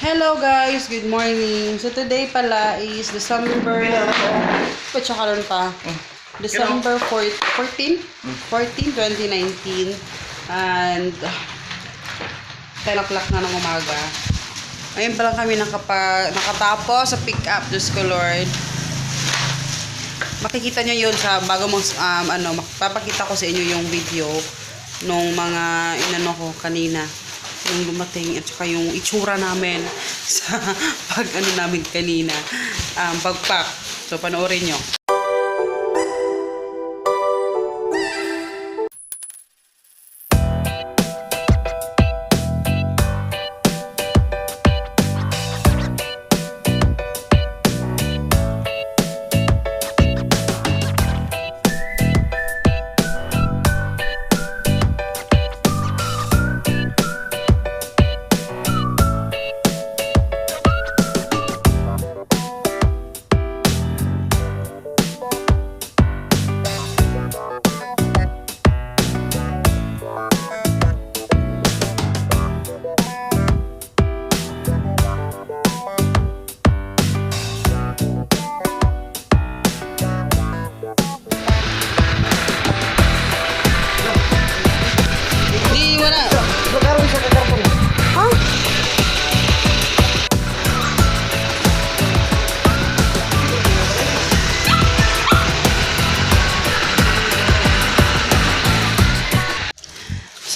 Hello guys, good morning. So today pala is December December 14, 2019 and 10 o'clock na ng umaga. Ngayon pa lang kami nakatapos sa pick up, Diyos ko Lord. Makikita nyo yun sa bago mong papakita ko sa inyo yung video nung mga inano ko kanina, yung dumating at saka yung itsura namin sa namin kanina, pagpack. So panoorin nyo.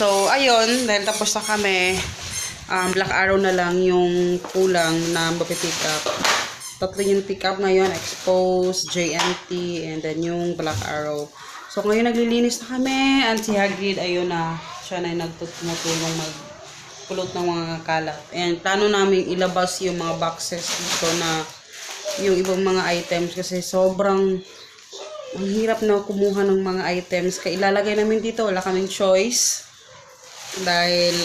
So, ayun, dahil tapos na kami, black arrow na lang yung kulang na mapipick up. Tatlo yung pick up ngayon, expose, JMT, and then yung black arrow. So, ngayon naglilinis na kami, and si Hagrid, ayun na, siya na nagtutulong magpulot ng mga kalat. And plano namin ilabas yung mga boxes dito na yung ibang mga items kasi sobrang ang hirap na kumuha ng mga items. Kaya ilalagay namin dito, wala kaming choice. Dahil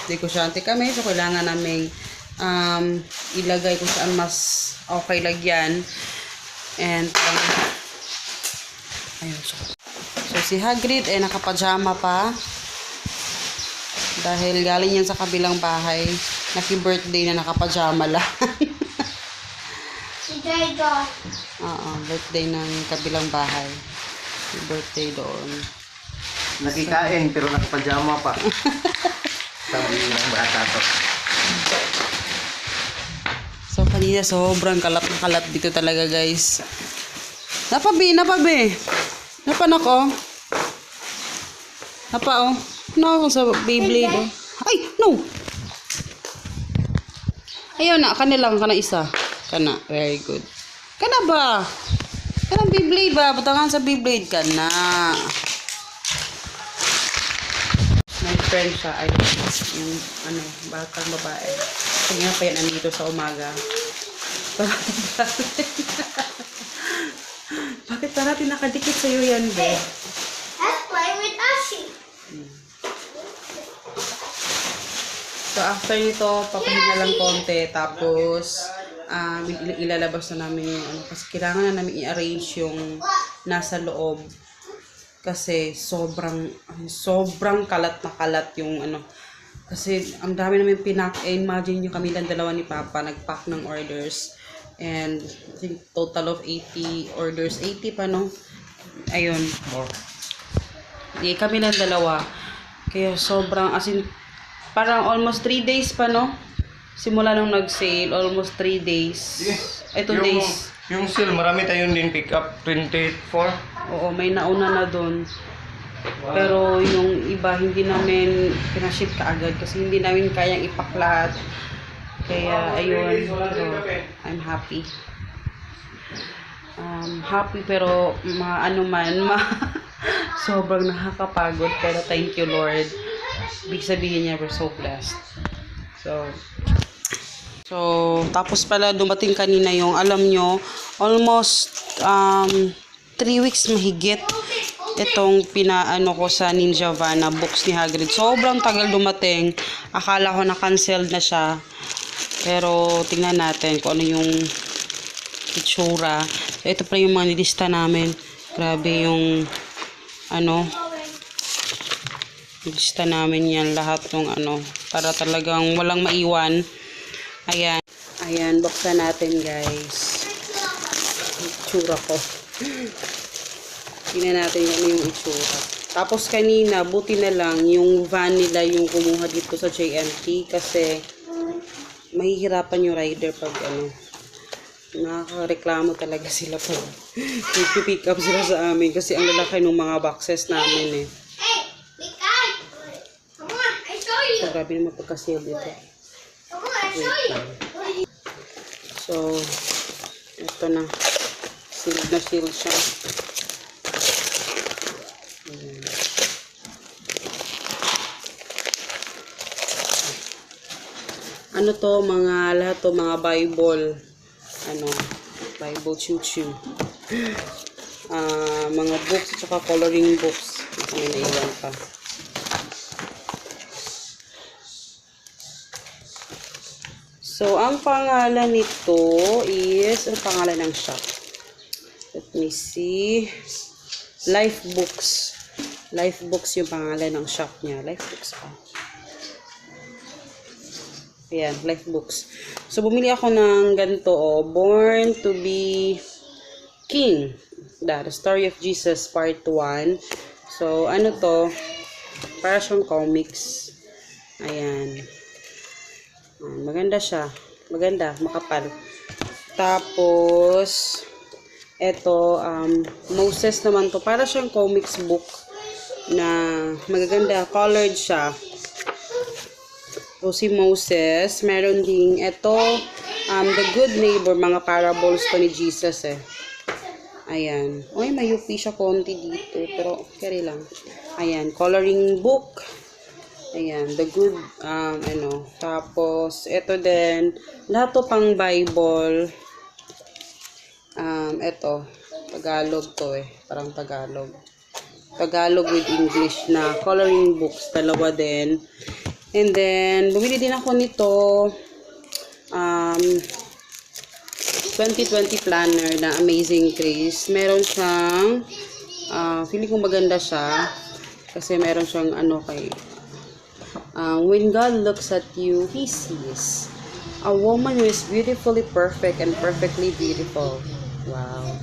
negosyante kami, so kailangan namin ilagay kung saan mas okay lagyan. And ayun, so si Hagrid ay nakapajama pa dahil galing yan sa kabilang bahay. Naki-birthday na nakapajama lang. Birthday ng kabilang bahay. Birthday doon. Nakikain pero nakapajama pa. Sabi ng bata to. So kanina sobrang kalat na kalat dito talaga guys. Napabi. Napan ako. Napa oh. No, sa Beyblade oh. Ay, no. Ayun na, kanilang kana isa. Kana, very good. Kana ba? Kana Beyblade ba? Butangan sa Beyblade kana. My friend siya ay yung bakang babae. Kanya pa yan nandito sa umaga. Bakit parating nakadikit sa'yo yan, be? Let's play with Ashi. So after nito, papahinga lang konti. Tapos ilalabas na namin yung kasi kailangan na namin i-arrange yung nasa loob. Kasi sobrang kalat na kalat yung kasi ang dami namin pinak. Imagine nyo kami lang dalawa ni Papa nagpack ng orders, and I think total of 80 orders, 80 pa no, ayun more. Kami lang dalawa, kaya sobrang as in parang almost 3 days pa no, simula nung nag-sale, almost 3 days. Ay 2 days. Yung sale, marami tayong din pick up, 24. Oo, may nauna na doon. Wow. Pero yung iba, hindi namin pinaship kaagad kasi hindi namin kayang ipack lahat. Kaya, ayun. Pero, I'm happy. Happy pero, sobrang nakakapagod. Pero, thank you, Lord. Ibig sabihin niya, we're so blessed. So, tapos pala dumating kanina yung, alam nyo, almost 3 weeks mahigit itong pinaano ko sa Ninja Van na box ni Hagrid. Sobrang tagal dumating. Akala ko na-cancelled na siya. Pero, tingnan natin kung ano yung itsura. So, ito pa yung mga nilista namin. Grabe yung lista namin yan lahat ng para talagang walang maiwan. Ayan. Ayan, buksan natin guys. Itsura ko. Tingnan natin ano yung itsura. Tapos kanina, buti na lang yung van nila yung kumuha dito sa JMT kasi mahihirapan yung rider pag ano. Nakakareklamo talaga sila pag pick up sila sa amin kasi ang lalaki ng mga boxes namin eh. Hey, Mikael! Come on, I show you. So, grabe naman pagka-seal dito. Come on, I show you. So, ito na. Sealed na seal siya. Ayan. Ano to, lahat to, mga Bible. Bible choo-choo. Mga books at saka coloring books. May naiwan pa. So, ang pangalan nito is, ang pangalan ng shop? Let me see. Life Books. Life Books yung pangalan ng shop niya. Life Books pa. Ayan, Life Books. So, bumili ako ng ganito, Born to be King. The Story of Jesus, Part 1. So, ano to? Para siyang comics. Ayan. Maganda siya. Maganda, makapal. Tapos, eto, Moses naman to. Para siyang comics book na magaganda. Colored siya. So, si Moses. Meron ding eto, The Good Neighbor. Mga parables to ni Jesus eh. Ayan. Uy, may UP siya konti dito. Pero, carry lang. Ayan. Coloring book. Ayan, the good, tapos, ito din, lahat to pang Bible, ito, Tagalog to eh, parang Tagalog. Tagalog with English na coloring books, dalawa din. And then, bumili din ako nito, 2020 planner na Amazing Grace. Meron siyang, feeling ko maganda siya, kasi meron siyang when God looks at you, He sees a woman who is beautifully perfect and perfectly beautiful. Wow.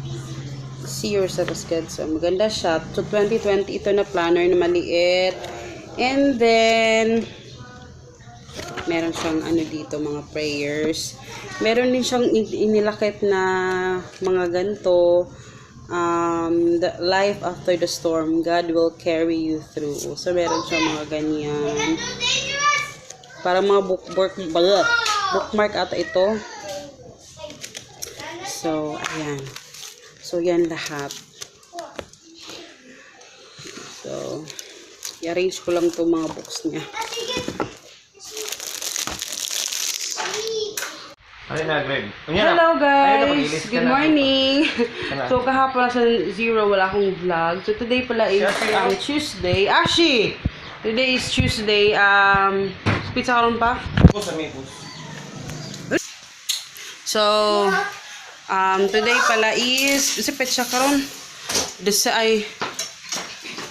See yourself as God. So, maganda siya. So, 2020, ito na planner na maliit. And then, meron siyang dito, mga prayers. Meron din siyang inilakit na mga ganito. The life after the storm, God will carry you through. So, meron siya mga ganyan. Para mga bookmark ata ito. So, ayan. So, yan lahat. So, i-arrange ko lang itong mga books niya. Hello guys! Good morning! So kahapon sa 0 wala akong vlog. So today pala is Tuesday. Ashi! Today is Tuesday. Pizza karon pa? So today pala is pizza karon.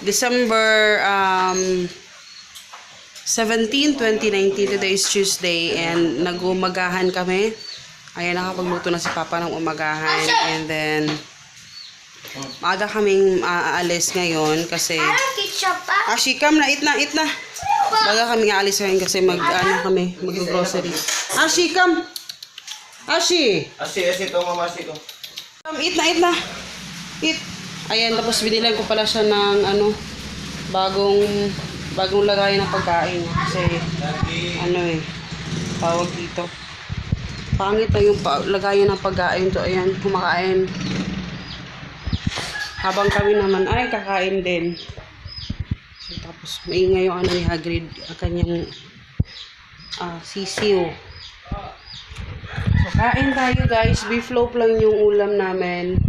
December 17, 2019. Today is Tuesday and nagumagahan kami. Ayan, nakapagluto na si Papa ng umagahan. And then, maaga kaming aalis ngayon kasi... Ashi, come na, eat na. Maaga kaming aalis ngayon kasi mag-grocery. Ashi, come! Ashi! Ashi, ito, mama, Ashi, ito. Come, eat na. Eat. Ayan, tapos binilan ko pala siya ng bagong lagayan ng pagkain. Kasi, tawag dito. Pangit na yung lagayan ng pagkain. So, ayan, kumakain. Habang kami naman, kakain din. So, tapos, maingay yung ni Hagrid, kanyang sisiw. So, kain tayo, guys. Beef loaf lang yung ulam namin.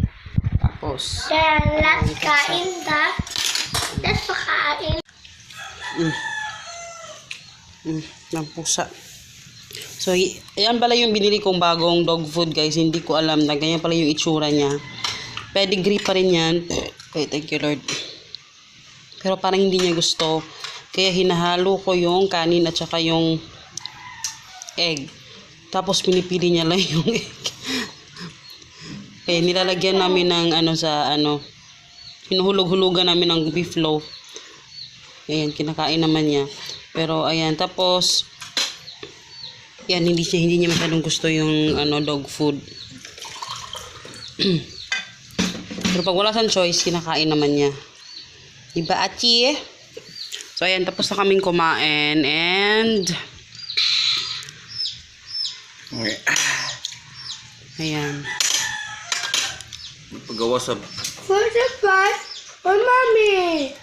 Tapos, Let's kain ta. Let's pakain. Ng pusa. So, ayan pala yung binili kong bagong dog food, guys. Hindi ko alam na ganyan pala yung itsura niya. Pedigree pa rin yan. Okay, thank you, Lord. Pero parang hindi niya gusto. Kaya hinahalo ko yung kanin at saka yung egg. Tapos pinipili niya lang yung egg. Kaya nilalagyan namin ng hinuhulog-hulugan namin ng beef loaf. Ayan, kinakain naman niya. Pero ayan, tapos yan, hindi niya masyadong gusto yung dog food. Pero pag wala siyang choice, kinakain naman niya. Diba, Achi? So ayan, tapos na kaming kumain and ayan. Paggawa sa... Where's the price for mommy?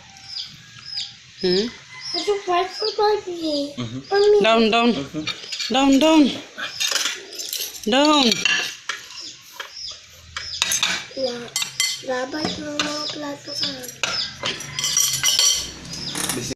Where's the price for mommy? Mommy. Down. Dapat ng mga plato ka.